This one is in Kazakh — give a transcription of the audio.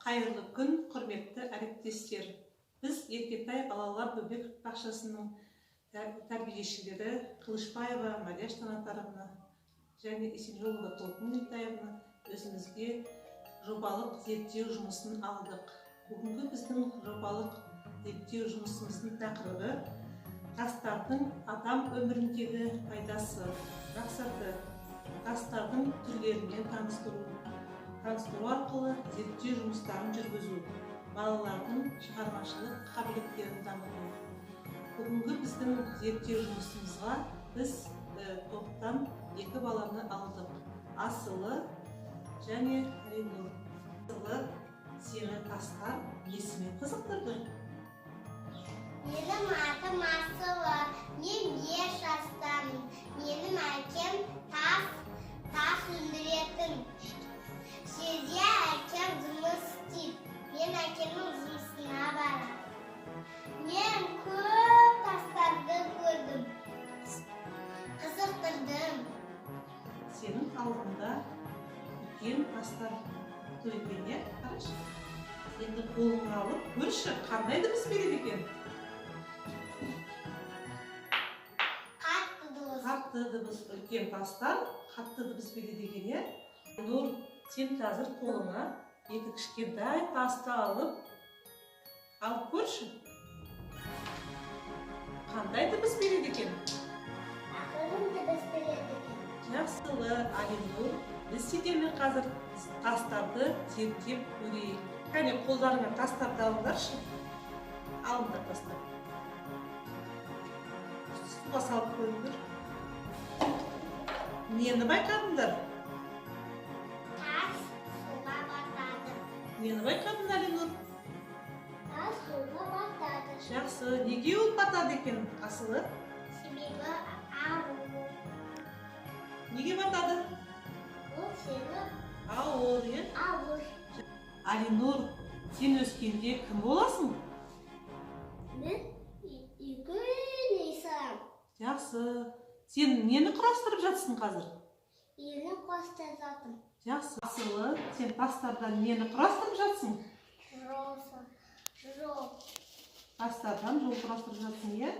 Қайырлы күн, құрметті әріптестер. Біз Еркетай балалар бөбек бақшасының тәрбиешілері Қылышбаева Мария Штанатаровна және Есенжолова Толқын Ентаевна өзімізге жобалық зерттеу жұмысын алдық. Бүгінгі біздің жобалық зерттеу жұмысымыздың тақырыбы тастардың адам өміріндегі пайдасы, мақсаты, тастардың түрлерімен таныстыру арқылы зерттеу жұмыстарын жүргізу, балалардың шығармашылық қабілеттерін дамыту. Бүгінгі біздің зерттеу жұмысымызға біз топтан екі баланы алдық. Асылы және Әлинұр. Асылы, сені тастар несімен қызықтырды? Менің атым Асылы, мен 5 жастамын. Менің әкем тас өндіретін. Жерде әкем жұмыс істейді. Мен әкемнің жұмысына барамын. Мен көп тастарды көрдім. Қызықтырдым. Сенің алдында үлкен тастар тұр екен, иә? Қарашы. Енді қолыңа алып көрші, қандай дыбыс береді екен? Қатты дыбыс. Қатты дыбыс. Үлкен тастар қатты дыбыс береді екен, иә? Нұр, сен қазір қолыңа екі кішкентай тасты алып көрші. Қандай дыбыс береді екен? Ақырын дыбыс береді екен. Жақсылы, Әлинұр, біз сендермен қазір тастарды зерттеп көрейік. Кәне, қолдарыңа тастарды алыңдаршы. Алыңдар тастарды. Суға салып қойыңдар. Нені байқадыңдар? Тас суға батады. Нені байқадың, Әлинұр? Тас суға батады. Жақсы. Неге ол батады екен, Асылы? Себебі ауыр. Неге батады? Ол себебі ауыр, иә? Ауыр. Әлинұр, сен өскенде кім боласың? Мен үлкен инсан. Жақсы. Сен нені құрастырып жатсың қазір? Нені құрастырып жатырмын? Жақсы. Асылы, сен тастардан нені құрастырып жатсың? Жол. Тастардан жол құрастырып жатсың, иә?